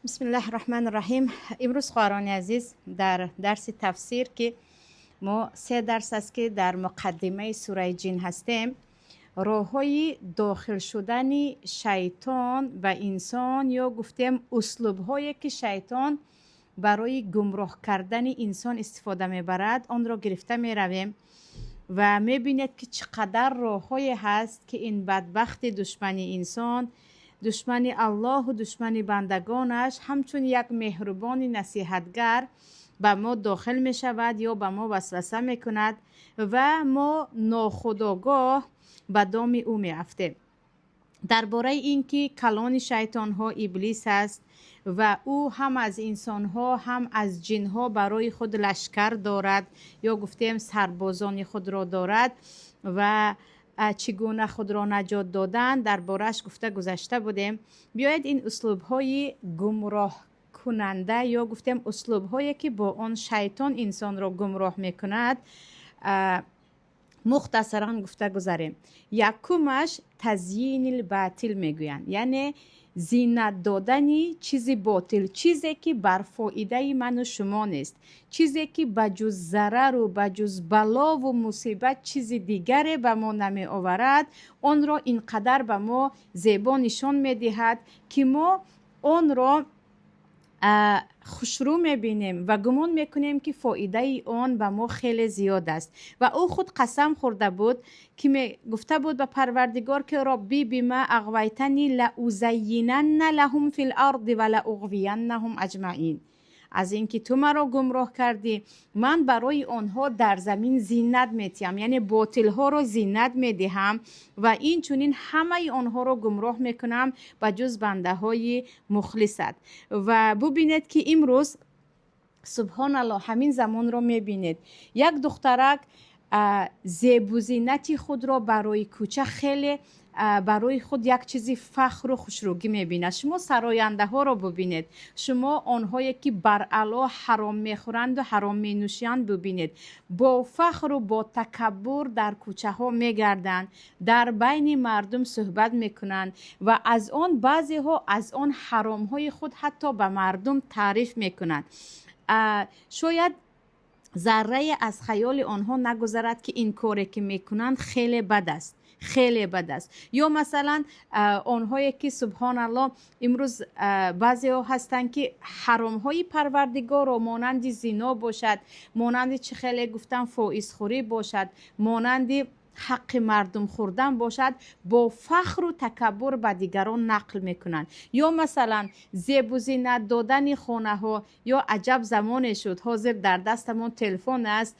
Бисмиллаҳи раҳмани раҳим. Имрӯз, хоҳарони азиз, дар дарси тафсир, ки мо се дарс аст, ки дар муқаддимаи сураи Ҷин ҳастем, роҳҳои дохил шудани шайтон ба инсон ё гуфтем услубҳое, ки шайтон барои гумроҳ кардани инсон истифода мебарад, онро гирифта меравем ва мебинед, ки чӣ қадар роҳҳое ҳаст, ки ин бадбахти душмани инсон, душмани Аллоҳу душмани бандагонаш, ҳамчун як меҳрубони насиҳатгар ба мо дохил мешавад ё ба мо васваса мекунад ва мо нохудогоҳ ба доми ӯ меафтем. Дар бораи ин ки калони шайтонҳо Иблис аст ва ӯ ҳам аз инсонҳо, ҳам аз ҷинҳо барои худ лашкар дорад ё гуфтем сарбозони худро дорад ва чӣ гуна худро наҷот додан, дар борааш гуфта гузашта будем. Биёед, ин услубҳои гумроҳкунанда ё гуфтем услубҳое, ки бо он шайтон инсонро гумроҳ мекунад, мухтасаран гуфта гузарем. Якумаш тазйинил ботил мегӯянд, яъне зинат додани чизи ботил, чизе ки бар фоидаи ману шумо нест, чизе ки ба ҷуз зарару ба ҷуз балову мусибат чизи дигаре ба мо намеоварад, онро ин қадар ба мо зебо нишон медиҳад, ки мо онро хушрӯ мебинем ва гумон мекунем, ки фоидаи он ба мо хеле зиёд аст. Ва ӯ худ қасам хӯрда буд, ки гуфта буд ба Парвардигор, ки робби бима ағвайтани лаузаййинанна лаҳум фил арди ва лауғвияннаҳум аҷмаин. Аз ин ки ту маро гумроҳ кардӣ, ман барои онҳо дар замин зинат метиҳам, яъне ботилҳоро зинат медиҳам ва инчунин ҳамаи онҳоро гумроҳ мекунам, ба ҷуз бандаҳои мухлисат. Ва бубинед, ки имрӯз, субҳоналло, ҳамин замонро мебинед: як духтарак зебу зинати худро барои кӯча хеле барои худ як чизи фахру хушрӯгӣ мебинад. Шумо сарояндаҳоро бубинед, шумо онҳое, ки баръало ҳаром мехӯранду ҳаром менӯшанд, бубинед, бо фахру бо такаббур дар кӯчаҳо мегарданд, дар байни мардум суҳбат мекунанд ва аз он баъзеҳо аз он ҳаромҳои худ ҳатто ба мардум таъриф мекунанд. Шояд заррае аз хаёли онҳо нагузарад, ки ин коре, ки мекунанд, хеле бад аст, хеле бад аст. Ё масалан онҳое, ки, субҳоналло, имрӯз баъзеҳо ҳастанд, ки ҳаромҳои Парвардигорро, монанди зино бошад, монанди чӣ хеле гуфтам фоизхӯрӣ бошад, монанди ҳаққи мардум хӯрдан бошад, бо фахру такаббур ба дигарон нақл мекунанд. Ё масалан зебу зинат додани хонаҳо. Ё аҷаб замоне шуд, ҳозир дар дастамон телефон аст.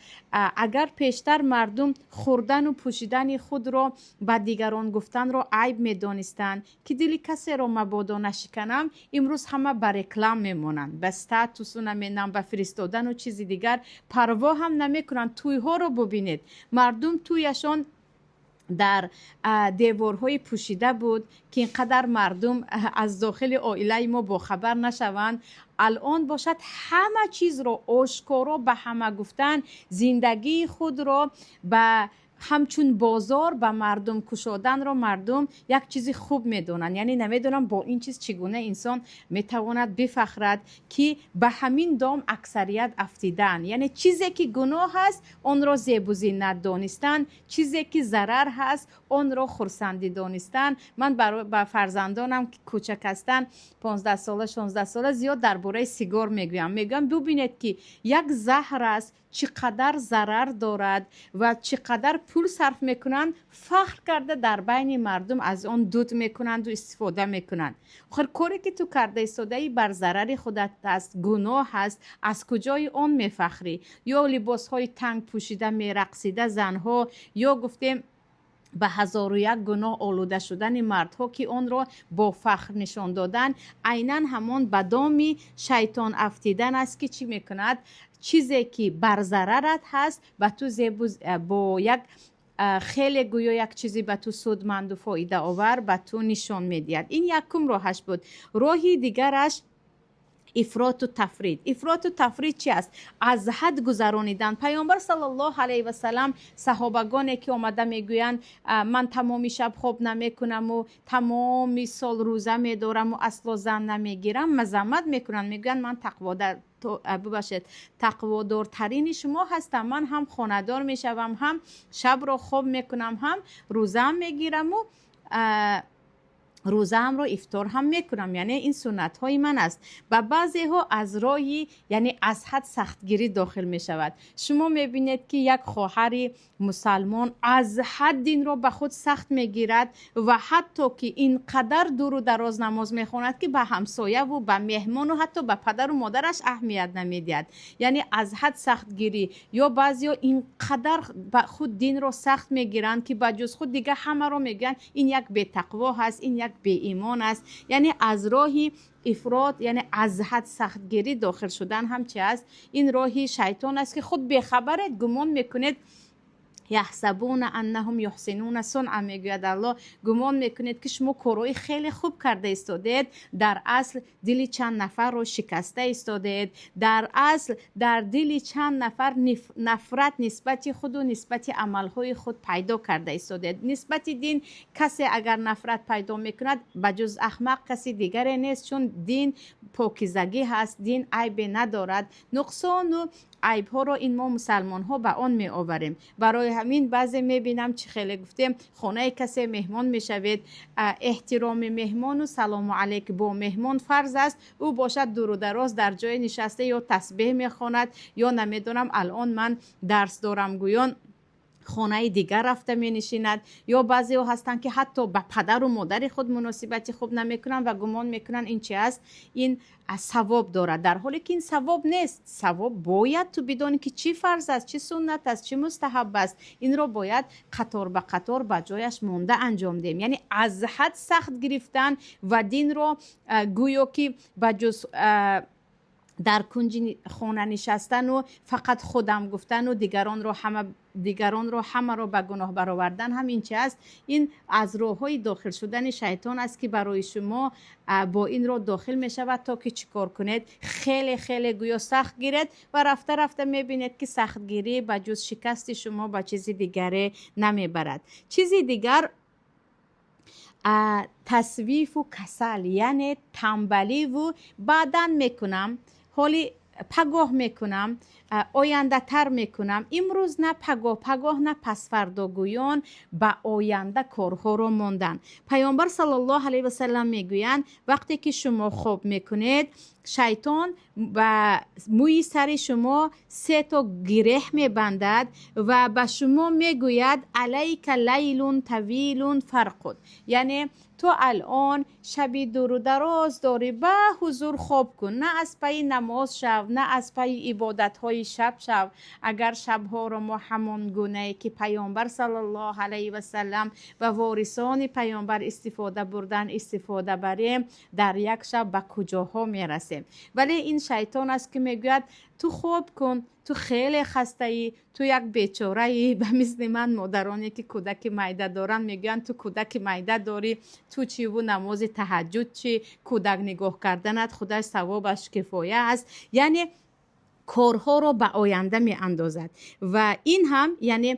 Агар пештар мардум хӯрдану пӯшидани худро ба дигарон гуфтанро айб медонистанд, ки дили касеро мабодо нашиканам, имрӯз ҳама ба реклам мемонанд, ба статусу наменам, ба фиристодану чизи дигар парво ҳам намекунанд. Тӯйҳоро бубинед, мардум тӯяшон дар деворҳои пӯшида буд, ки ин қадар мардум аз дохили оилаи мо бохабар нашаванд. Алон бошад, ҳама чизро ошкоро ба ҳама гуфтан, зиндагии худро ба ҳамчун бозор ба мардум кушоданро мардум як чизи хуб медонанд. Яъне намедонам, бо ин чиз чӣ гуна инсон метавонад бифахрад, ки ба ҳамин дом аксарият афтидаанд. Яъне чизе ки гуноҳ аст, онро зебу зинат донистан, чизе ки зарар ҳаст, онро хурсандӣ донистан. Ман ба фарзандонам, ки кӯчак ҳастанд, 15 сола, 16 сола, зиёд дар бораи сигор мегӯям. Мегӯям, бубинед, ки як заҳр аст, чӣ қадар зарар дорад ва чӣ қадар пул сарф мекунанд, фахр карда дар байни мардум аз он дуд мекунанду истифода мекунанд. Охир коре, ки ту карда истодаӣ, бар зарари худат аст, гуноҳ аст, аз куҷои он мефахрӣ? Ё либосҳои танг пӯшида мерақсида занҳо, ё гуфтем ба ҳазору як гуноҳ олуда шудани мардҳо, ки онро бо фахр нишон додан, айнан ҳамон ба доми шайтон афтидан аст, ки чӣ мекунад? Чизе ки бар зарарат ҳаст, ба ту зебу бо як хеле гӯё як чизе ба ту судманду фоидаовар ба ту нишон медиҳад. Ин якум роҳаш буд. Роҳи дигараш Ифроту тафрид. Ифроту тафрид чи аст? Аз ҳад гузаронидан. Паёмбар саллаллоҳу алайҳи васалам саҳобагоне ки омада мегӯянд: «Ман тамоми шаб хоб намекунаму тамоми сол рӯза медораму асло зан намегирам», мазаммат мекунанд, мегӯянд: «Ман тақводар, бубахшед, тақводортарини шумо ҳастам. Ман ҳам хонадор мешавам, ҳам шабро хоб мекунам, ҳам рӯзаам мегираму рӯзаамро ифтор ҳам мекунам, яъне ин суннатҳои ман аст». Ба баъзеҳо аз роҳи, яъне аз ҳад сахтгирӣ дохил мешавад. Шумо мебинед, ки як хоҳари мусалмон аз ҳад динро ба худ сахт мегирад ва ҳатто ки ин қадар дуру дароз намоз мехонад, ки ба ҳамсояву ба меҳмону ҳатто ба падару модараш аҳамият намедиҳад. Яъне аз ҳад сахтгирӣ. Ё баъзеҳо ин қадар ба худ динро сахт мегиранд, ки ба ҷуз худ дига ҳамаро мегӯянд: «Ин як бетақво ҳаст, ин як беимон аст». Яъне аз роҳи ифрот, яъне аз ҳад сахтгирӣ дохил шудан ҳам чи аст? Ин роҳи шайтон аст, ки худ бехабаред, гумон мекунед. Яҳсабуна аннаҳум юҳсинуна сунъа, мегӯяд Аллоҳ. Гумон мекунед, ки шумо корҳои хеле хуб карда истодед, дар асл дили чанд нафарро шикаста истодед, дар асл дар дили чанд нафар нафрат нисбати худу нисбати амалҳои худ пайдо карда истодед. Нисбати дин касе агар нафрат пайдо мекунад, ба ҷуз аҳмақ каси дигаре нест, чун дин покизагӣ ҳаст, дин айбе надорад. Нуқсону айбҳоро ин мо мусалмонҳо ба он меоварем. Барои ҳамин баъзе мебинам, чӣ хеле гуфтем, хонаи касе меҳмон мешавед, эҳтироми меҳмону салому алайк бо меҳмон фарз аст, ӯ бошад дуру дароз дар ҷое нишаста ё тасбеҳ мехонад, ё намедонам, алон ман дарс дорам гӯён хонаи дигар рафта менишинад. Ё баъзеҳо ҳастанд, ки ҳатто ба падару модари худ муносибати хуб намекунанд ва гумон мекунанд ин чи аст, ин савоб дорад, дар ҳоле ки ин савоб нест. Савоб бояд ту бидонӣ, ки чӣ фарз аст, чӣ суннат аст, чӣ мустаҳаб аст. Инро бояд қатор ба қатор ба ҷояш монда анҷом диҳем. Яъне аз ҳад сахт гирифтан ва динро гӯё ки ба ҷуз дар кунҷи хона нишастану фақат худам гуфтану дигаронро ҳамаро ба гуноҳ баровардан ҳам ин чи аст? Ин аз роҳҳои дохил шудани шайтон аст, ки барои шумо бо ин роҳ дохил мешавад, то ки чӣ кор кунед? Хеле хеле гӯё сахт гиред ва рафта рафта мебинед, ки сахтгирӣ ба ҷуз шикасти шумо ба чизи дигаре намебарад. Чизи дигар тасвифу касал, яъне тамбаливу баъдан мекунам, ҳоли пагоҳ мекунам, ояндатар мекунам, имрӯз на пагоҳ, пагоҳ на пасфардо гӯён ба оянда корҳоро мондан. Паёмбар саллаллоҳу алайҳи васалам мегӯянд: вақте ки шумо хоб мекунед, шайтон ба мӯи сари шумо се то гиреҳ мебандад ва ба шумо мегӯяд: «Алайка лайлун тавилун фарқуд», яъне ту алон шаби дуру дароз дорӣ, ба ҳузур хоб кун, на аз пайи намоз шав, на аз пайи ибодатҳои шаб шав. Агар шабҳоро мо ҳамон гунае ки паёмбар саллаллоҳу алайҳи васалам ва ворисони паёмбар истифода бурдан истифода барем, дар як шаб ба куҷоҳо мерасем. Вале ин шайтон аст, ки мегӯяд: «Ту хоб кун, ту хеле хастаӣ, ту як бечораӣ». Ба мисли ман модароне ки кӯдаки майда доранд мегӯянд: «Ту кӯдаки майда дорӣ, ту чиву намози таҳаҷҷуд чӣ? Кӯдак нигоҳ карданат худаш савобаш кифоя аст». Яъне корҳоро ба оянда меандозад ва ин ҳам, яъне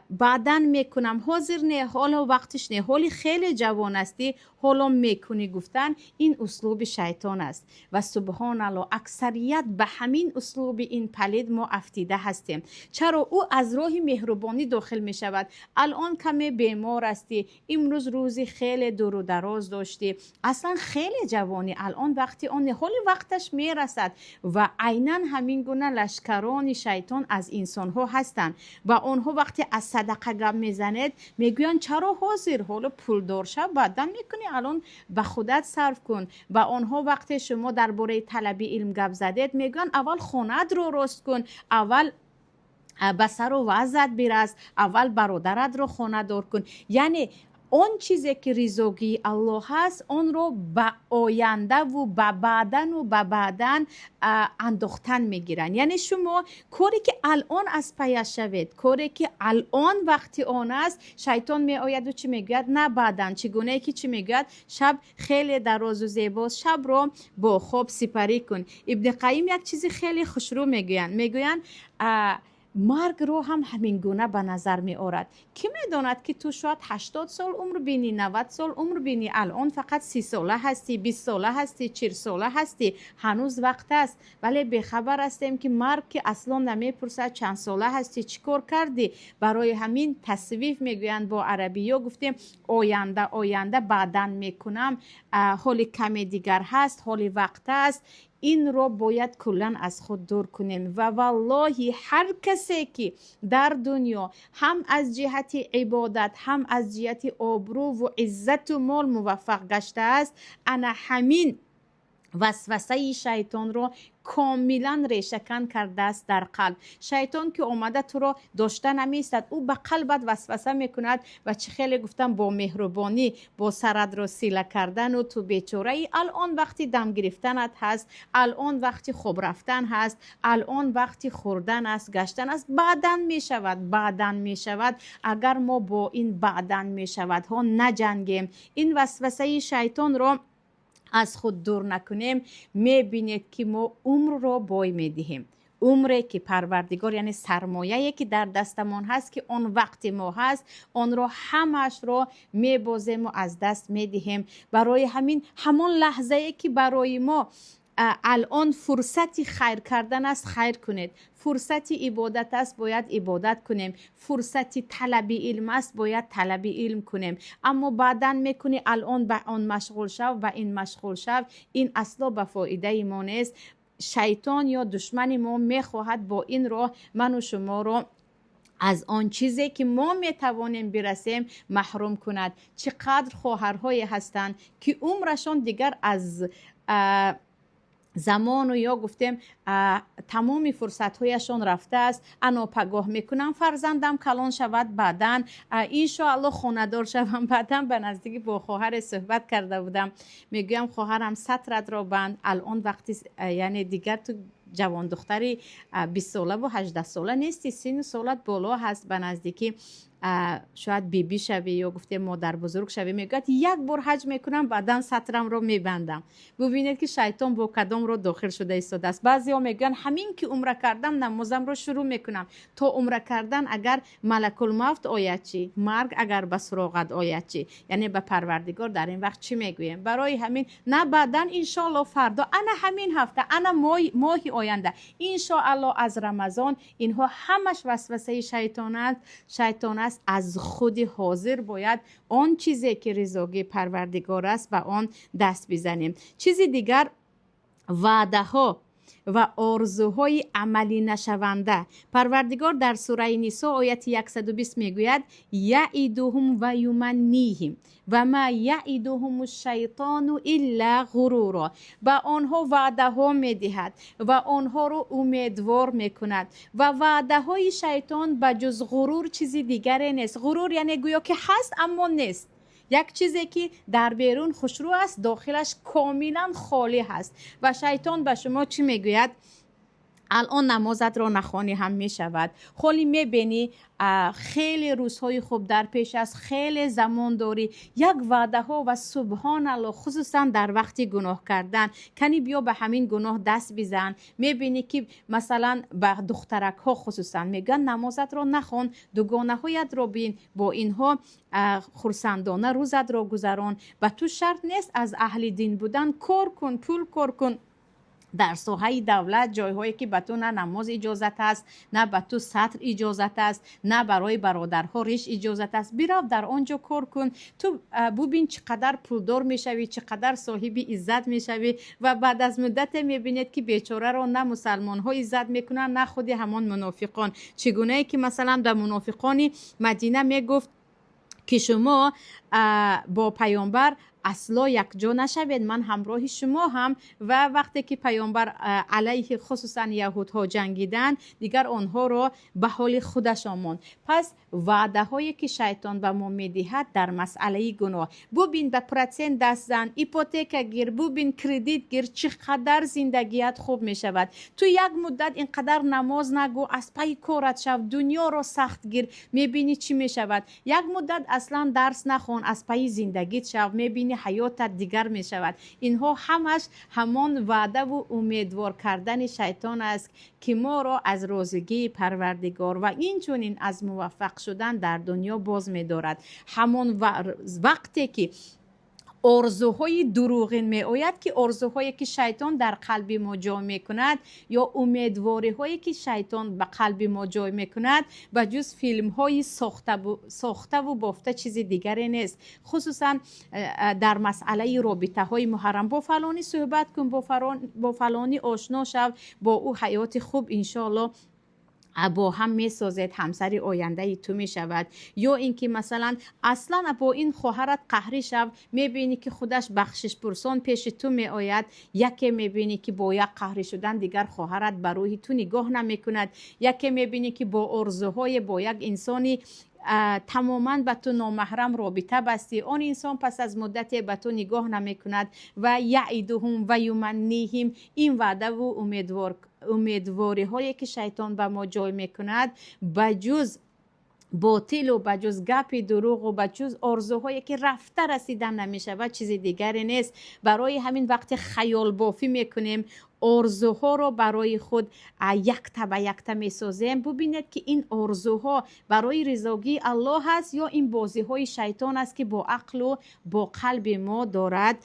баъдан мекунам, ҳозир не, ҳоло вақтиш не, ҳоли хеле ҷавон ҳастӣ, ҳоло мекунӣ гуфтан, ин услуби шайтон аст. Ва субҳоналло, аксарият ба ҳамин услуби ин палид мо афтида ҳастем. Чаро? Ӯ аз роҳи меҳрубонӣ дохил мешавад: алон каме бемор ҳастӣ, имрӯз рӯзи хеле дуру дароз доштӣ, аслан хеле ҷавонӣ, алон вақти он не, ҳоли вақташ мерасад. Ва айнан ҳамин гуна лашкарони шайтон аз инсонҳо ҳастанд ва онҳо вақте аз садақа гап мезанед, мегӯянд: «Чаро ҳозир? Ҳоло пулдор шав, баъдан мекунӣ, алон ба худат сарф кун». Ба онҳо вақте шумо дар бораи талаби илм гап задед, мегӯянд: «Аввал хонаатро рост кун, аввал ба сару вазъат бирас, аввал бародаратро хонадор кун». Яъне Он чизе ки ризогии Аллоҳ ҳаст, онро ба ояндаву ба баъдану ба баъдан андохтан мегиранд. Яъне шумо коре ки алон аз паяш шавед, коре ки алон вақти он аст, шайтон меояду чӣ мегӯяд? На, баъдан. Чӣ гунае ки чӣ мегӯяд? Шаб хеле дарозу зебост, шабро бо хоб сипарӣ кун. Ибни Қайим як чизи хеле хушрӯ мегӯянд. Мегӯянд, маргро ҳам ҳамин гуна ба назар меорад. Кӣ медонад, ки ту шояд 80 сол умр бинӣ, 90 сол умр бинӣ? Алон фақат 30сола ҳастӣ, 20сола ҳастӣ, 40сола ҳастӣ, ҳанӯз вақт аст. Вале бехабар ҳастем, ки марг ки асло намепурсад, чанд сола ҳастӣ, чӣ кор кардӣ. Барои ҳамин тасвиф мегӯянд бо арабӣ, ё гуфтем оянда, оянда, баъдан мекунам, ҳоли каме дигар ҳаст, ҳоли вақт аст. Инро бояд куллан аз худ дур кунем. Ва валлоҳи, ҳар касе ки дар дунё ҳам аз ҷиҳати ибодат, ҳам аз ҷиҳати обрӯву иззату мол муваффақ гаштааст, ана ҳамин васвасаи шайтонро комилан решакан кардааст дар қалб. Шайтон ки омада туро дошта намеистад, ӯ ба қалбат васваса мекунад ва чӣ хеле гуфтам, бо меҳрубонӣ, бо саратро сила кардану ту бечораи, алон вақти дам гирифтанат ҳаст, алон вақти хоб рафтан ҳаст, алон вақти хӯрдан аст, гаштан аст, баъдан мешавад, баъдан мешавад. Агар мо бо ин баъдан мешавадҳо наҷангем, ин васвасаи шайтонро аз худ дур накунем, мебинед, ки мо умрро бой медиҳем. Умре ки Парвардигор, яъне сармояе ки дар дастамон ҳаст, ки он вақти мо ҳаст, онро ҳамаашро мебозему аз даст медиҳем. Барои ҳамин ҳамон лаҳзае ки барои мо алон фурсати хайр кардан аст, хайр кунед. Фурсати ибодат аст, бояд ибодат кунем. Фурсати талаби илм аст, бояд талаби илм кунем. Аммо баъдан мекунӣ, алон ба он машғул шав, ба ин машғул шав, ин асло ба фоидаи мо нест. Шайтон ё душмани мо мехоҳад бо ин роҳ ману шуморо аз он чизе ки мо метавонем бирасем маҳрум кунад. Чӣ қадр хоҳарҳое ҳастанд, ки умрашон дигар аз замону ё гуфтем тамоми фурсатҳояшон рафтааст. Ано пагоҳ мекунам, фарзандам калон шавад, баъдан иншоалло хонадор шавам, баъдан. Ба наздикӣ бо хоҳаре суҳбат карда будам. Мегӯям: «Хоҳарам, сатратро банд, алон вақти, яъне дигар ту ҷавондухтари 20солаву 18сола нести, сину солат боло ҳаст, ба наздикӣ шояд бибӣ шавӣ ё гуфтем модарбузург шавӣ». Мегӯяд: «Як бор ҳаҷ мекунам, баъдан сатрамро мебандам». Бубинед, ки шайтон бо кадом роҳ дохил шуда истодааст. Баъзеҳо мегӯянд: «Ҳамин ки умра кардам, намозамро шурӯъ мекунам». То умра кардан агар малакулмавт ояд чӣ? Марг агар ба суроғат ояд чӣ? Яъне ба Парвардигор дар ин вақт чӣ мегӯем? Барои ҳамин на баъдан, иншоалло фардо, ана ҳамин ҳафта, ана моҳи оянда, иншоалло аз Рамазон, инҳо ҳамаш васвасаи шайтон аст. Аз худи ҳозир бояд он чизе ки ризогии Парвардигор аст, ба он даст бизанем. Чизи дигар, ваъдаҳо ва орзуҳои амалӣ нашаванда. Парвардигор дар сураи Нисо, ояти 120 мегӯяд: يعدهم ويمنيهم وما يعدهم الشيطان إلا غرورا. Ба онҳо ваъдаҳо медиҳад ва онҳоро умедвор мекунад ва ваъдаҳои шайтон ба ҷуз ғурур чизи дигаре нест. Ғурур яъне гӯё ки ҳаст, аммо нест. Як чизе ки дар берун хушрӯ аст, дохилаш комилан холӣ ҳаст. Ва шайтон ба шумо чӣ мегӯяд? Алон намозатро нахонӣ ҳам мешавад, ҳоли мебинӣ, хеле рӯзҳои хуб дар пеш аст, хеле замон дорӣ. Як ваъдаҳо ва субҳоналло, хусусан дар вақти гуноҳ кардан: «Кани биё, ба ҳамин гуноҳ даст бизан, мебинӣ ки». Масалан, ба духтаракҳо хусусан мегӯянд: «Намозатро нахон, дугонаҳоятро бин, бо инҳо хурсандона рӯзатро гузарон, ба ту шарт нест аз аҳли дин будан, кор кун, пул кор кун дар соҳаи давлат, ҷойҳое ки ба ту на намоз иҷозат аст, на ба ту сатр иҷозат аст, на барои бародарҳо риш иҷозат аст. Бирав, дар он ҷо кор кун, ту бубин, чӣ қадар пулдор мешавӣ, чӣ қадар соҳиби иззат мешавӣ». Ва баъд аз муддате мебинед, ки бечораро на мусалмонҳо иззат мекунанд, на худи ҳамон мунофиқон. Чӣ гунае ки масалан ба мунофиқони Мадина мегуфт, ки шумо бо паёмбар Асло якҷо нашавед, ман ҳамроҳи шумо ҳам. Ва вақте ки паёмбар алайҳи хусусан яҳудҳо ҷангиданд, дигар онҳоро ба ҳоли худашон монд. Пас ваъдаҳое ки шайтон ба мо медиҳад дар масъалаи гуноҳ, бубин, ба процент даст зан, ипотека гир, бубин, кредит гир, чӣ қадар зиндагият хуб мешавад. Ту як муддат ин қадар намоз нагӯ, аз пайи корат шав, дунёро сахт гир, мебинӣ чӣ мешавад. Як муддат аслан дарс нахон, аз пайи зиндагит шав, мебинӣ, ҳаётат дигар мешавад. Инҳо ҳамаш ҳамон ваъдаву умедвор кардани шайтон аст, ки моро аз розигии Парвардигор ва инчунин аз муваффақ шудан дар дунё боз медорад. Ҳамон вақте ки орзуҳои дурӯғин меояд, ки орзуҳое ки шайтон дар қалби мо ҷой мекунад ё умедвориҳое ки шайтон ба қалби мо ҷой мекунад, ба ҷуз филмҳои сохтаву бофта чизи дигаре нест. Хусусан дар масъалаи робитаҳои муҳаррам: бо фалонӣ суҳбат кун, бо фалонӣ ошно шав, бо ӯ ҳаёти хуб иншоалло бо ҳам месозед, ҳамсари ояндаи ту мешавад. Ё ин ки масалан, аслан бо ин хоҳарат қаҳрӣ шав, мебинӣ, ки худаш бахшишпурсон пеши ту меояд. Яке мебинӣ, ки бо як қаҳрӣ шудан дигар хоҳарат ба рӯҳи ту нигоҳ намекунад. Яке мебинӣ, ки бо орзуҳое бо як инсони тамоман ба ту номаҳрам робита бастӣ, он инсон пас аз муддате ба ту нигоҳ намекунад. Ва يعدهم ويمنيهم. Ин ваъдаву умедвориҳое ки шайтон ба мо ҷой мекунад, ба ҷуз ботилу ба ҷуз гапи дурӯғу ба ҷуз орзуҳое ки рафта расидан намешавад, чизи дигаре нест. Барои ҳамин вақте хаёлбофӣ мекунем, орзуҳоро барои худ якта ба якта месозем, бубинед, ки ин орзуҳо барои ризогии Аллоҳ аст ё ин бозиҳои шайтон аст, ки бо ақлу бо қалби мо дорад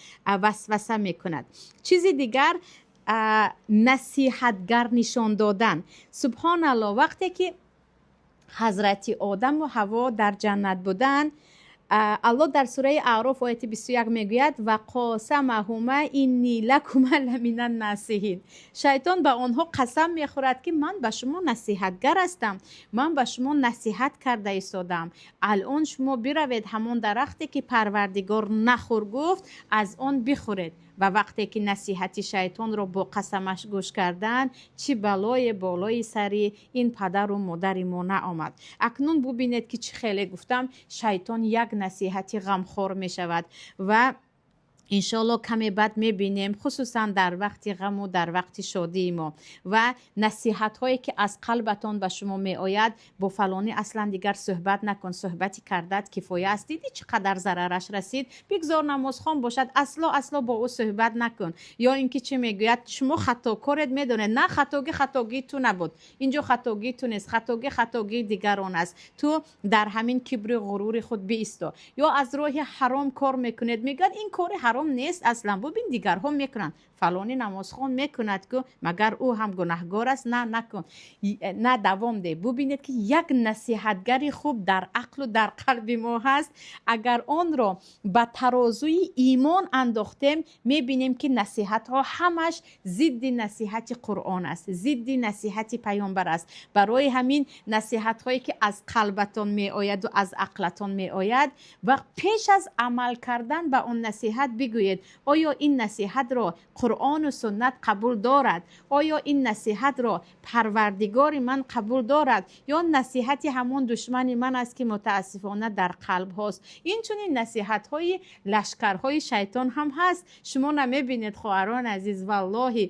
васваса мекунад. Чизи дигар, насиҳатгар нишон додан. Субҳоналлоҳ, вақте ки ҳазрати Одаму Ҳаво дар ҷаннат буданд, Аллоҳ дар сураи Аъроф, ояти 21 мегӯяд: وقاسمهما إني لكما لمن الناصحين. Шайтон ба онҳо қасам мехӯрад, ки ман ба шумо насиҳатгар ҳастам, ман ба шумо насиҳат карда истодам. Алон шумо биравед, ҳамон дарахте ки Парвардигор нахӯр гуфт, аз он бихӯред. Ва вақте ки насиҳати шайтонро бо қасамаш гӯш карданд, чӣ балое болои сари ин падару модари мо наомад! Акнун бубинед, ки чӣ хеле гуфтам, шайтон як насиҳати ғамхор мешавад ва иншоалло каме баъд мебинем, хусусан дар вақти ғаму дар вақти шодии мо ва насиҳатҳое ки аз қалбатон ба шумо меояд: бо фалонӣ аслан дигар суҳбат накун, суҳбати кардат кифоя аст, дидӣ, чӣ қадар зарараш расид, бигзор намозхон бошад, асло, асло бо ӯ суҳбат накун. Ё ин ки чӣ мегӯяд? Шумо хатокоред, медонед. На, хатогӣ хатогии ту набуд, инҷо хатогии ту нест, хатогӣ хатогии дигарон аст, ту дар ҳамин кибру ғурури худ биисто. Ё аз роҳи ҳаром кор мекунед, мегӯяд: ин кори ҳаром нест аслан, бубин, дигарҳо мекунанд, фалони намозхон мекунад ку, магар ӯ ҳам гунаҳгор аст? На, накун, на, давом деҳ. Бубинед, ки як насиҳатгари хуб дар ақлу дар қалби мо ҳаст. Агар онро ба тарозуи имон андохтем, мебинем, ки насиҳатҳо ҳамаш зидди насиҳати Қуръон аст, зидди насиҳати паёмбар аст. Барои ҳамин насиҳатҳое ки аз қалбатон меояду аз ақлатон меояд, ва пеш аз амал кардан ба он насиҳат бигӯед: оё ин насиҳатро Қуръону суннат қабул дорад? Оё ин насиҳатро Парвардигори ман қабул дорад ё насиҳати ҳамон душмани ман аст, ки мутаассифона дар қалбҳост? Инчунин насиҳатҳои лашкарҳои шайтон ҳам ҳаст. Шумо намебинед, хоҳарони азиз, валлоҳи,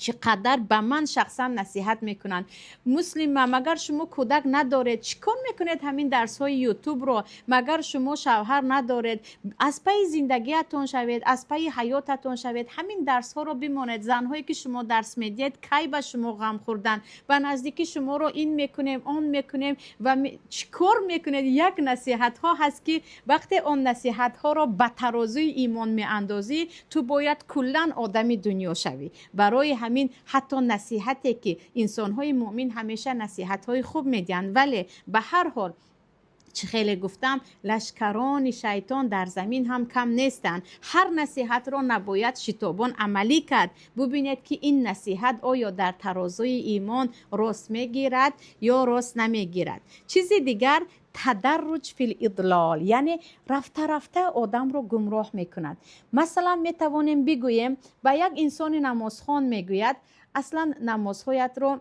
чӣ қадар ба ман шахсан насиҳат мекунанд: муслима, магар шумо кӯдак надоред? Чӣ кор мекунед ҳамин дарсҳои Ютубро? Магар шумо шавҳар надоред? Аз пайи зиндагиятон шавед, аз пайи ҳаётатон шавед, ҳамин дарсҳоро бимонед. Занҳое ки шумо дарс медиҳед, кай ба шумо ғам хӯрдан? Ба наздикӣ шуморо ин мекунем, он мекунем ва чӣ кор мекунед? Як насиҳатҳо ҳаст, ки вақте он насиҳатҳоро ба тарозуи имон меандозӣ, ту бояд куллан одами дунё шавӣ. Барои ҳамин ҳатто насиҳате ки инсонҳои муъмин ҳамеша насиҳатҳои хуб медиҳанд, вале ба ҳар ҳол чӣ Чӣ хеле гуфтам, лашкарони шайтон дар замин ҳам кам нестанд. Ҳар насиҳатро набояд шитобон амалӣ кард. Бубинед, ки ин насиҳат оё дар тарозуи имон рост мегирад ё рост намегирад. Чизи дигар, تدرج في الإضلال, яъне рафта рафта одамро гумроҳ мекунад. Масалан, метавонем бигӯем, ба як инсони намозхон мегӯяд: аслан намозҳоятро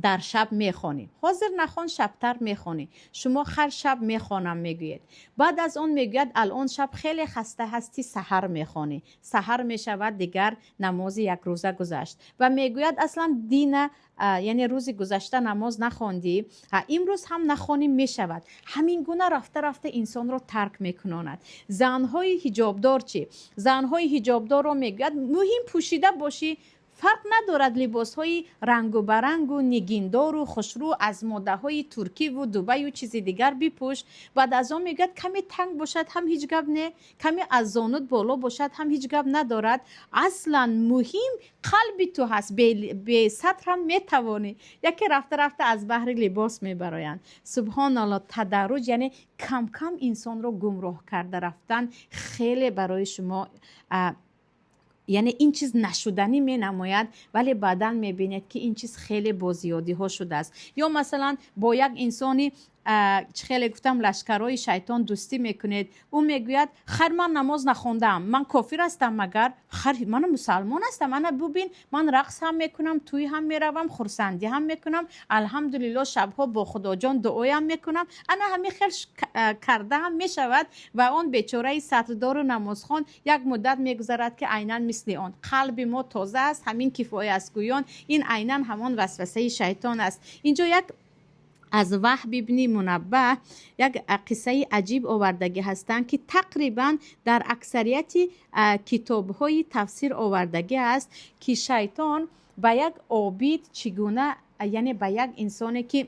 дар шаб мехонӣ, ҳозир нахон, шабтар мехонӣ. Шумо ҳар шаб мехонам мегӯед. Баъд аз он мегӯяд: алон шаб хеле хаста ҳастӣ, саҳар мехонӣ. Саҳар мешавад, дигар намози якрӯза гузашт. Ва мегӯяд: аслан дина, яъне рӯзи гузашта, намоз нахондӣ, имрӯз ҳам нахонӣ мешавад. Ҳамин гуна рафта рафта инсонро тарк мекунонад. Занҳои ҳиҷобдор чӣ? Занҳои ҳиҷобдорро мегӯяд: муҳим пӯшида бошӣ, фарқ надорад, либосҳои рангу барангу нигиндору хушрӯ аз модаҳои Туркиву Дубаю чизи дигар бипӯш. Баъд аз он мегӯяд: каме танг бошад ҳам ҳеҷ гап не, каме аз зонут боло бошад ҳам ҳеҷ гап надорад, аслан муҳим қалби ту ҳаст, бесатр ҳам метавонӣ. Яке рафта рафта аз баҳри либос мебароянд. Субҳоналло, تدرج, яъне камкам инсонро гумроҳ карда рафтан хеле барои шумо, яъне ин чиз нашуданӣ менамояд, вале баъдан мебинед, ки ин чиз хеле бо зиёдиҳо шудааст. Ё масалан, бо як инсони, чӣ хеле гуфтам, лашкарҳои шайтон дӯстӣ мекунед. Ӯ мегӯяд: хайр, ман намоз нахондаам, ман кофир ҳастам магар? Хайр, ман мусалмон ҳастам, ана бубин, ман рақс ҳам мекунам, тӯй ҳам меравам, хурсандӣ ҳам мекунам, алҳамдулилло, шабҳо бо Худоҷон дуоям мекунам. Ана ҳамин хел карда ҳам мешавад. Ва он бечораи сатрдору намозхон як муддат мегузарад, ки айнан мисли он қалби мо тоза аст, ҳамин кифоя аст гӯён, ин айнан ҳамон васвасаи шайтон аст. Инҷо як аз Ваҳб ибни Мунаббаҳ як қиссаи аҷиб овардагӣ ҳастанд, ки тақрибан дар аксарияти китобҳои тафсир овардагӣ аст, ки шайтон ба як обид чӣ гуна, яъне ба як инсоне, ки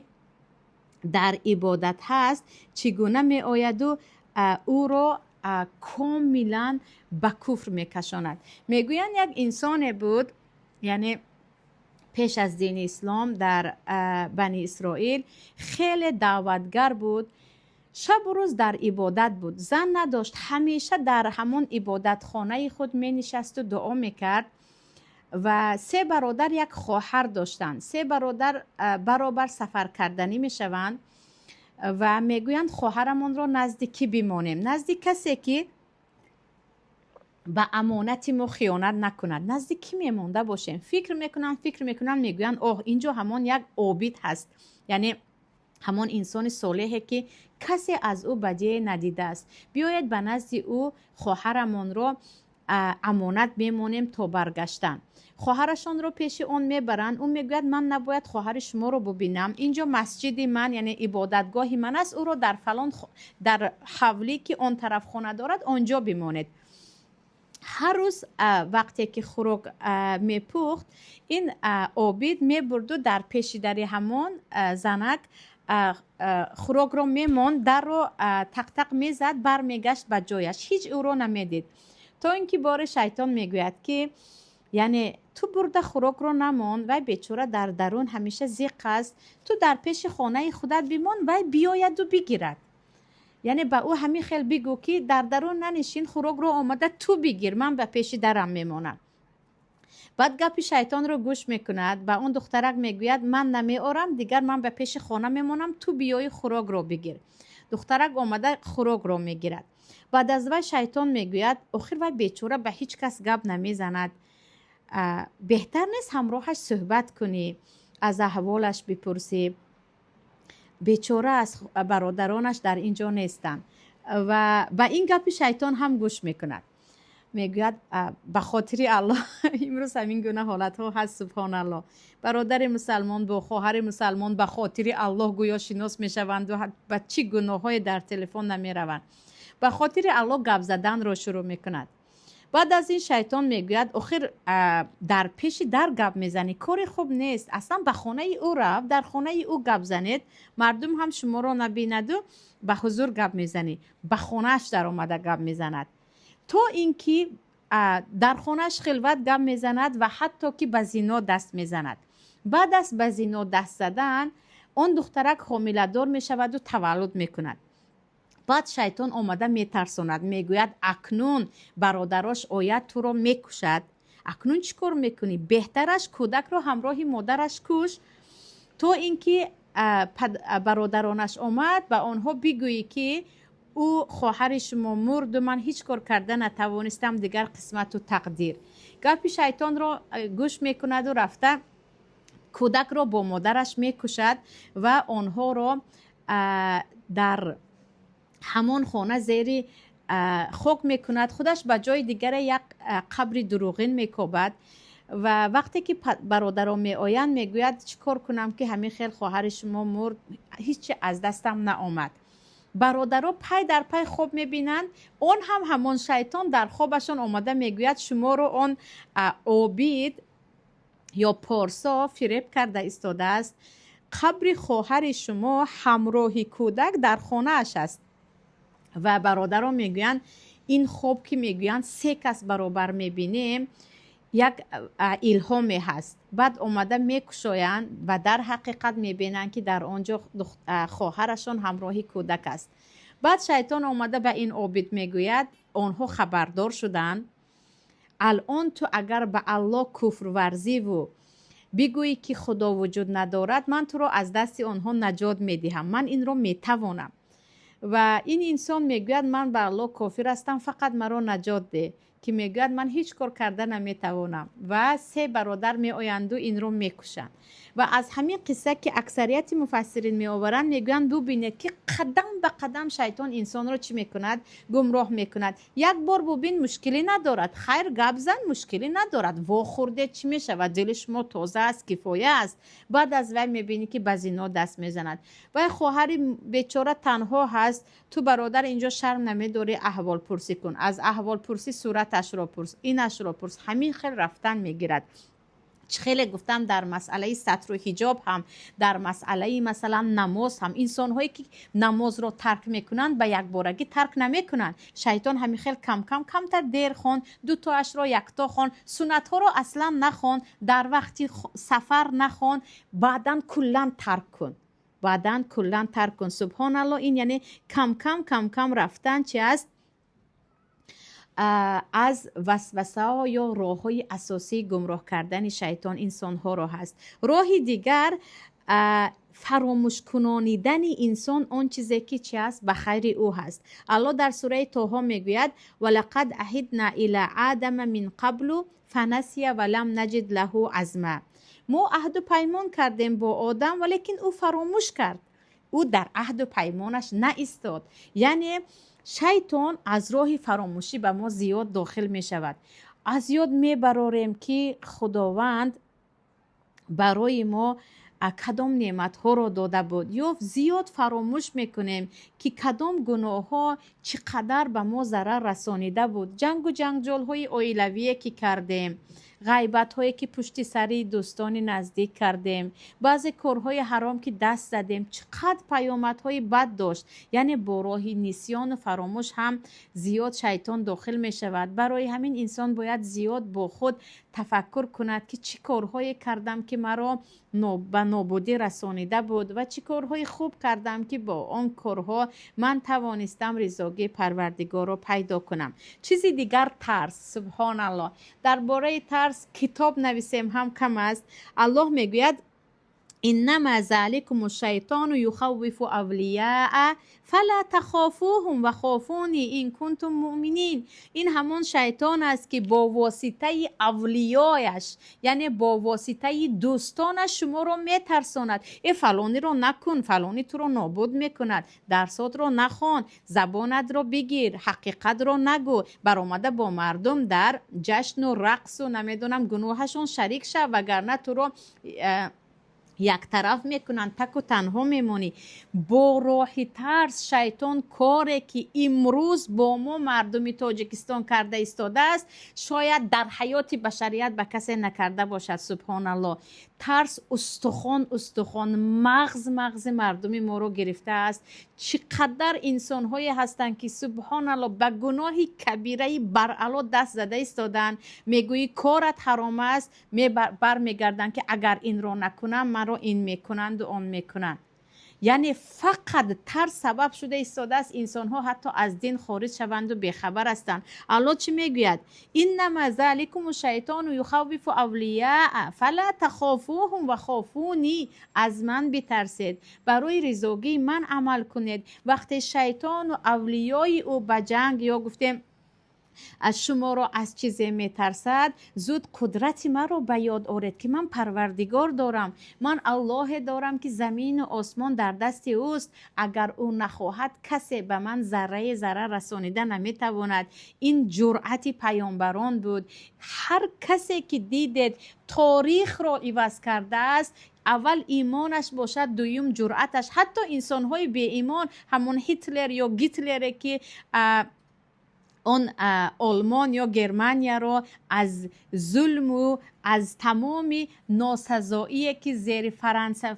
дар ибодат ҳаст, чӣ гуна меояду ӯро комилан ба куфр мекашонад. Мегӯянд, як инсоне буд, яъне пеш аз дини ислом дар Бани Исроил хеле даъватгар буд, шабу рӯз дар ибодат буд, зан надошт, ҳамеша дар ҳамон ибодатхонаи худ менишасту дуо мекард. Ва се бародар, як хоҳар доштанд. Се бародар баробар сафаркарданӣ мешаванд ва мегӯянд: хоҳарамонро назди кӣ бимонем? Назди касе, ки ба амонати мо хиёнат накунад, назди кӣ мемонда бошем? Фикр мекунанд, фикр мекунанд, мегӯянд: оҳ, инҷо ҳамон як обид ҳаст, яъне ҳамон инсони солеҳе, ки касе аз ӯ бадие надидааст. Биёед, ба назди ӯ хоҳарамонро амонат мемонем то баргаштан. Хоҳарашонро пеши он мебаранд. Ӯ мегӯяд: ман набояд хоҳари шуморо бубинам, инҷо масҷиди ман, яъне ибодатгоҳи ман аст, ӯро дар фалон, дар ҳавлӣ, ки он тараф хона дорад, он ҷо бимонед. Ҳар рӯз вақте ки хӯрок мепухт, ин обид мебурду дар пеши дари ҳамон занак хӯрокро мемонд, дарро тақтақ мезад, бармегашт ба ҷояш, ҳеҷ ӯро намедид. То ин ки боре шайтон мегӯяд, ки яъне ту бурда хӯрокро намон, вай бечора дар дарун ҳамеша зиқ аст, ту дар пеши хонаи худат бимон, вай биёяду бигирад. Яъне ба ӯ ҳамин хел бигӯ, ки дар дарун нанишин, хӯрокро омада ту бигир, ман ба пеши дарам мемонам. Баъд гапи шайтонро гӯш мекунад, ба он духтарак мегӯяд: ман намеорам дигар, ман ба пеши хона мемонам, ту биёи хӯрокро бигир. Духтарак омада хӯрокро мегирад. Баъд аз вай шайтон мегӯяд: охир вай бечора ба ҳеҷ кас гап намезанад, беҳтар нест ҳамроҳаш суҳбат кунӣ, аз аҳволаш бипурсӣ? Бечора аст, бародаронаш дар ин ҷо нестанд. Ва ба ин гапи шайтон ҳам гӯш мекунад. Мегӯяд: ба хотири Аллоҳ. Имрӯз ҳамин гуна ҳолатҳо ҳаст, субҳоналлоҳ. Бародари мусалмон бо хоҳари мусалмон ба хотири Аллоҳ гӯё шинос мешаванду ба чӣ гуноҳҳое дар телефон намераванд. Ба хотири Аллоҳ гап заданро шурӯъ мекунад. Баъд аз ин шайтон мегӯяд: охир дар пеши дар гап мезанӣ, кори хуб нест, аслан ба хонаи ӯ рафт, дар хонаи ӯ гап занед, мардум ҳам шуморо набинаду ба ҳузур гап мезанӣ. Ба хонааш даромада гап мезанад, то ин ки дар хонааш хилват гап мезанад ва ҳатто ки ба зино даст мезанад. Баъд аз ба зино даст задан он духтарак ҳомиладор мешаваду таваллуд мекунад. Баъд шайтон омада метарсонад, мегӯяд: акнун бародарош ояд, туро мекушад, акнун чӣ кор мекунӣ? Беҳтараш кӯдакро ҳамроҳи модараш куш, то ин ки бародаронаш омад, ба онҳо бигӯӣ, ки ӯ хоҳари шумо мурду ман ҳеҷ кор карда натавонистам, дигар қисмату тақдир. Гапи шайтонро гӯш мекунаду рафта кӯдакро бо модараш мекушад ва онҳоро дар ҳамон хона зери хок мекунад. Худаш ба ҷои дигаре як қабри дурӯғин мекобад ва вақте ки бародарон меоянд, мегӯяд: чӣ кор кунам, ки ҳамин хел хоҳари шумо мурд, ҳеҷ аз дастам наомад. Бародаро пай дар пай хоб мебинанд. Он ҳам ҳамон шайтон дар хобашон омада мегӯяд: шуморо он обид ё порсо фиреб карда истодааст, қабри хоҳари шумо ҳамроҳи кӯдак дар хонааш аст. Ва бародарон мегӯянд: ин хоб, ки мегӯянд, се кас баробар мебинем, як илҳоме ҳаст. Баъд омада мекушоянд ва дар ҳақиқат мебинанд, ки дар он ҷо хоҳарашон ҳамроҳи кӯдак аст. Баъд шайтон омада ба ин обид мегӯяд: онҳо хабардор шуданд, алон ту агар ба Аллоҳ куфр варзиву бигӯӣ, ки Худо вуҷуд надорад, ман туро аз дасти онҳо наҷот медиҳам, ман инро метавонам. Ва ин инсон мегӯяд: ман ба Аллоҳ кофир ҳастам, фақат маро наҷот деҳ. Ки мегӯяд: ман ҳеҷ кор карда наметавонам. Ва се бародар меоянду инро мекушанд. Ва аз ҳамин қисса, ки аксарияти муфассирин меоваранд, мегӯянд: бубинед, ки қадам ба қадам шайтон инсонро чӣ мекунад? Гумроҳ мекунад. Як бор бубин, мушкилӣ надорад, хайр, гап зан, мушкилӣ надорад, вохӯрде, чӣ мешавад, дили шумо тоза аст, кифоя аст. Баъд аз вай мебинӣ, ки ба зино даст мезанад. Вай хоҳари бечора танҳо ҳаст. Ту, бародар, инҷо шарм намедорӣ? Аҳволпурсӣ кун, аз аҳволпурсӣ сураташро пурс, инашро пурс. Ҳамин хел рафтан мегирад. Чӣ хеле гуфтам, дар масъалаи сатру ҳиҷоб ҳам, дар масъалаи, масалан, намоз ҳам, инсонҳое ки намозро тарк мекунанд, ба якборагӣ тарк намекунанд. Шайтон ҳамин хел камкам, камтар дер хон, дутоашро якто хон, суннатҳоро аслан нахон, дар вақти сафар нахон, баъдан куллан тарк кун, баъдан куллан тарк кун. Субҳоналло, ин яъне камкам, камкам рафтан чи аст? Аз васвасаҳо ё роҳҳои асосии гумроҳ кардани шайтон инсонҳоро ҳаст. Роҳи дигар фаромӯшкунонидани инсон он чизе, ки чи аст, ба хайри ӯ ҳаст. Аллоҳ дар сураи Тоҳо мегӯяд: وَلَقَدْ عَهِدْنَا إِلَى آدَمَ مِنْ قَبْلُ فَنَسِيَ وَلَمْ نَجِدْ لَهُ عَزْمًا. Мо аҳду паймон кардем бо Одам, валекин ӯ фаромӯш кард, ӯ дар аҳду паймонаш наистод. Яъне шайтон аз роҳи фаромӯшӣ ба мо зиёд дохил мешавад. Аз ёд мебарорем, ки Худованд барои мо кадом неъматҳоро дода буд, ё зиёд фаромӯш мекунем, ки кадом гуноҳҳо чӣ қадар ба мо зарар расонида буд. Ҷангу ҷанҷолҳои оилавие, ки кардем, ғайбатҳое, ки пушти сари дӯстони наздик кардем, баъзе корҳои ҳаром, ки даст задем, чӣ қадр паёмадҳои бад дошт. Яъне бо роҳи нисёну фаромӯш ҳам зиёд шайтон дохил мешавад. Барои ҳамин инсон бояд зиёд бо худ тафаккур кунад, ки чӣ корҳое кардам, ки маро ба нобудӣ расонида буд, ва чӣ корҳои хуб кардам, ки бо он корҳо ман тавонистам ризогии Парвардигорро пайдо кунам. Чизи дигар тарс. Субҳоналлоҳ, дар бораи тарс китоб нависем ҳам кам аст. Аллоҳ мегӯяд: إنما ذلكم الشيطان يخوف أولياءه فلا تخافوهم وخافوني إن كنتم مؤمنين. Ин ҳамон шайтон аст, ки бо воситаи авлиёяш, яъне бо воситаи дӯстонаш, шуморо метарсонад: э, фалониро накун, фалони туро нобуд мекунад, дарсотро нахон, забонатро бигир, ҳақиқатро нагӯ, баромада бо мардум дар ҷашну рақсу, намедонам, гуноҳашон шарик шав, вагарна туро яктараф мекунанд, таку танҳо мемонӣ. Бо роҳи тарс шайтон коре, ки имрӯз бо мо мардуми Тоҷикистон карда истодааст, шояд дар ҳаёти башарият ба касе накарда бошад. Субҳоналлоҳ, тарс устухон устухон, мағз мағзи мардуми моро гирифтааст. Чӣ қадар инсонҳое ҳастанд, ки, субҳоналлоҳ, ба гуноҳи кабираи баръало даст зада истодаанд. Мегӯӣ, корат ҳаром аст, бармегарданд, ки агар инро накунам, маро ин мекунанду он мекунанд. Яъне фақат тарс сабаб шуда истодааст, инсонҳо ҳатто аз дин хориҷ шаванду бехабар ҳастанд. Аллоҳ чӣ мегӯяд? Иннама заликуму шайтону юхаввифу авлияа фала тахофуҳум ва хофуни. Аз ман битарсед, барои ризогии ман амал кунед. Вақте шайтону авлиёи ӯ ба ҷанг ё гуфтем аз шуморо аз чизе метарсад, зуд қудрати маро ба ёд оред, ки ман Парвардигор дорам, ман Аллоҳе дорам, ки замину осмон дар дасти ӯст. Агар ӯ нахоҳад, касе ба ман заррае зарар расонида наметавонад. Ин ҷуръати паёмбарон буд. Ҳар касе ки дидед торихро иваз кардааст, аввал имонаш бошад, дуюм ҷуръаташ. Ҳатто инсонҳои беимон, ҳамон Ҳитлер ё Гитлере, ки он Олмон ё Германияро аз зулму аз тамоми носазоие, ки зери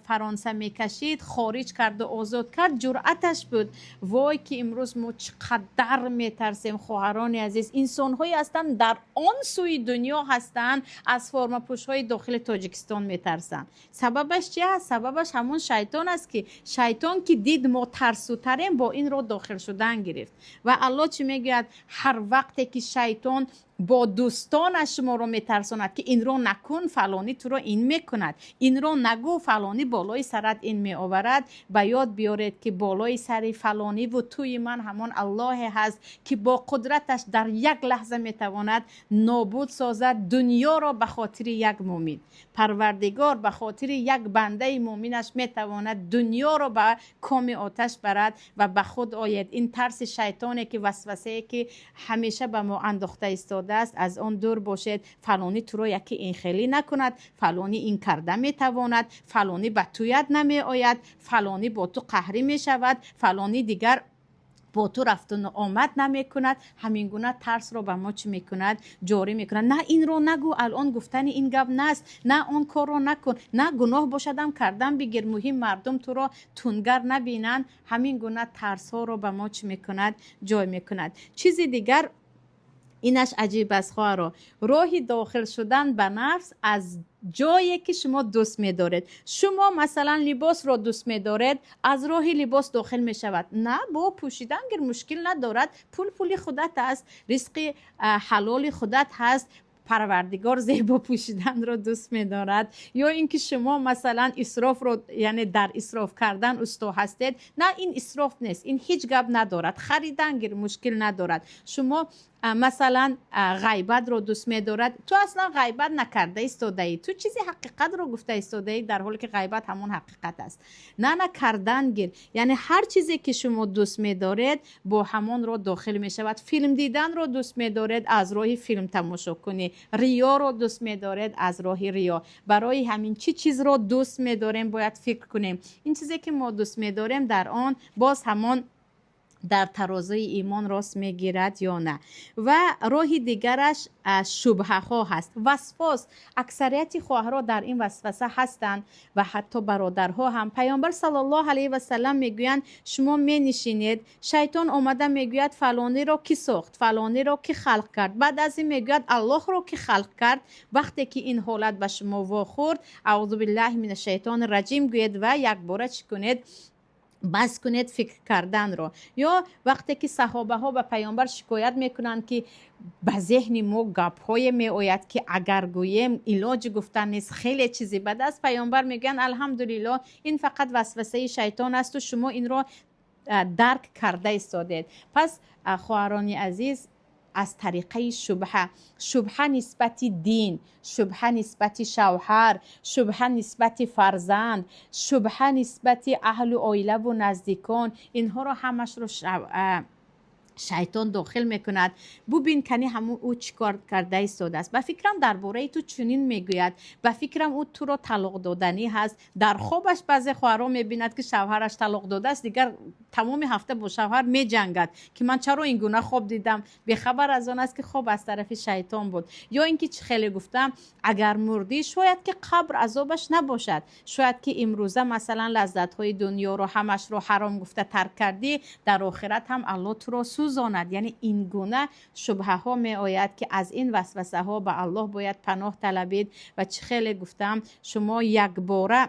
Фаронса мекашид, хориҷ карду озод кард, ҷуръаташ буд. Вой, ки имрӯз мо чӣ қадар метарсем, хоҳарони азиз! Инсонҳое ҳастанд, дар он сӯи дунё ҳастанд, аз формапӯшҳои дохили Тоҷикистон метарсанд. Сабабаш чи аст? Сабабаш ҳамон шайтон аст, ки шайтон ки дид, мо тарсутарем, бо ин роҳ дохил шудан гирифт. Ва Аллоҳ чӣ мегӯяд? Ҳар вақте ки шайтон бо дӯстонаш шуморо метарсонад, ки инро накун, фалонӣ туро ин мекунад, инро нагӯ, фалонӣ болои сарат ин меоварад, ба ёд биёред, ки болои сари фалониву туи ман ҳамон Аллоҳе ҳаст, ки бо қудраташ дар як лаҳза метавонад нобуд созад дунёро ба хотири як мӯмин. Парвардигор ба хотири як бандаи мӯминаш метавонад дунёро ба коми оташ барад. Ва ба худ оед. Ин тарси шайтоне, ки васвасае, ки ҳамеша ба мо андохта истодааст, аз он дур бошед. Фалонӣ туро яке ин хелӣ накунад, фалонӣ ин карда метавонад, фалонӣ ба туят намеояд, фалонӣ бо ту қаҳрӣ мешавад, фалонӣ дигар бо ту рафтуну омад намекунад. Ҳамин гуна тарсро ба мо чӣ мекунад? Ҷорӣ мекунад. На, инро нагӯ, алон гуфтани ин гап наст, на, он корро накун, на, гуноҳ бошадам, кардан бигир, муҳим мардум туро тунгар набинанд. Ҳамин гуна тарсҳоро ба мо чӣ мекунад? Ҷой мекунад. Чизи дигар инаш аҷиб аст, хоҳаро. Роҳи дохил шудан ба нафс аз ҷое, ки шумо дӯст медоред. Шумо масалан либосро дӯст медоред, аз роҳи либос дохил мешавад. На, бо пӯшидан гир, мушкил надорад, пул пули худат аст, ризқи ҳалоли худат ҳаст, Парвардигор зебо пӯшиданро дӯст медорад. Ё ин ки шумо масалан исрофро, яъне дар исроф кардан усто ҳастед. На, ин исроф нест, ин ҳеҷ гап надорад, харидан гир, мушкил надорад. Шумо масалан ғайбатро дӯст медорад, ту аслан ғайбат накарда истодаӣ, ту чизи ҳақиқатро гуфта истодаӣ, дар ҳоле ки ғайбат ҳамон ҳақиқат аст. На, кардан гир. Яъне ҳар чизе, ки шумо дӯст медоред, бо ҳамон роҳ дохил мешавад. Филм диданро дӯст медоред, аз роҳи филм тамошо кунӣ. Риёро дӯст медоред, аз роҳи риё. Барои ҳамин чӣ чизро дӯст медорем, бояд фикр кунем. Ин чизе, ки мо дӯст медорем, дар он боз ҳамон дар тарозуи имон рост мегирад ё на? Ва роҳи дигараш шубҳаҳо ҳаст, васвос. Аксарияти хоҳарҳо дар ин васваса ҳастанд ва ҳатто бародарҳо ҳам. Паёмбар саллаллоҳу алайҳи васалам мегӯянд: шумо менишинед, шайтон омада мегӯяд: «Фалониро кӣ сохт? Фалониро кӣ халқ кард?» Баъд аз ин мегӯяд: «Аллоҳро кӣ халқ кард?» Вақте ки ин ҳолат ба шумо вохӯрд, аузу биллаҳи мина шайтони раҷим гӯед ва якбора чӣ кунед? Бас кунед фикр карданро. Ё вақте ки саҳобаҳо ба паёмбар шикоят мекунанд, ки ба зеҳни мо гапҳое меояд, ки агар гӯем, илоҷи гуфтан нест, хеле чизи бад аст, паёмбар мегӯянд: «Алҳамдулиллоҳ, ин фақат васвасаи шайтон асту шумо инро дарк карда истодед». Пас, хоҳарони азиз, аз тариқаи шубҳа, шубҳа нисбати дин, шубҳа нисбати шавҳар, шубҳа нисбати фарзанд, шубҳа нисбати аҳлу оилаву наздикон, инҳоро ҳамашро шайтон дохил мекунад. Бубин, кани ҳамун ӯ чӣ кор карда истодааст, ба фикрам, дар бораи ту чунин мегӯяд, ба фикрам, ӯ туро талоқ доданӣ ҳаст. Дар хобаш баъзе хоҳарҳо мебинад, ки шавҳараш талоқ додааст, дигар тамоми ҳафта бо шавҳар меҷангад, ки ман чаро ин гуна хоб дидам. Бехабар аз он аст, ки хоб аз тарафи шайтон буд. Ё ин ки чӣ хеле гуфтам, агар мурдӣ, шояд ки қабр азобаш набошад, шояд ки имрӯза масалан лаззатҳои дунёро ҳамашро ҳаром гуфта тарк кардӣ, дар охират ҳам Аллоҳ туро сӯзонад. Яъне ин гуна шубҳаҳо меояд, ки аз ин васвасаҳо ба Аллоҳ бояд паноҳ талабид. Ва чӣ хеле гуфтам, шумо якбора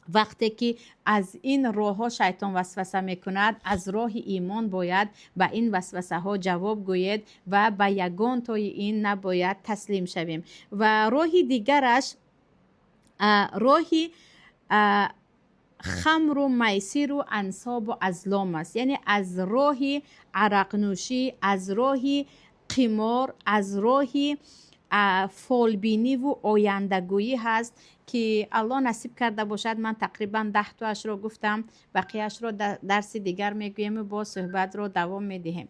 Вақте ки аз ин роҳҳо шайтон васваса мекунад, аз роҳи имон бояд ба ин васвасаҳо ҷавоб гӯед ва ба ягон тои ин набояд таслим шавем. Ва роҳи дигараш роҳи хамру майсиру ансобу азлом аст, яъне аз роҳи арақнӯшӣ, аз роҳи қимор, аз роҳи фолбиниву ояндагӯӣ ҳаст, ки Аллоҳ насиб карда бошад, ман тақрибан 10 тоашро гуфтам, бақияшро дарси дигар мегӯему боз суҳбатро давом медиҳем.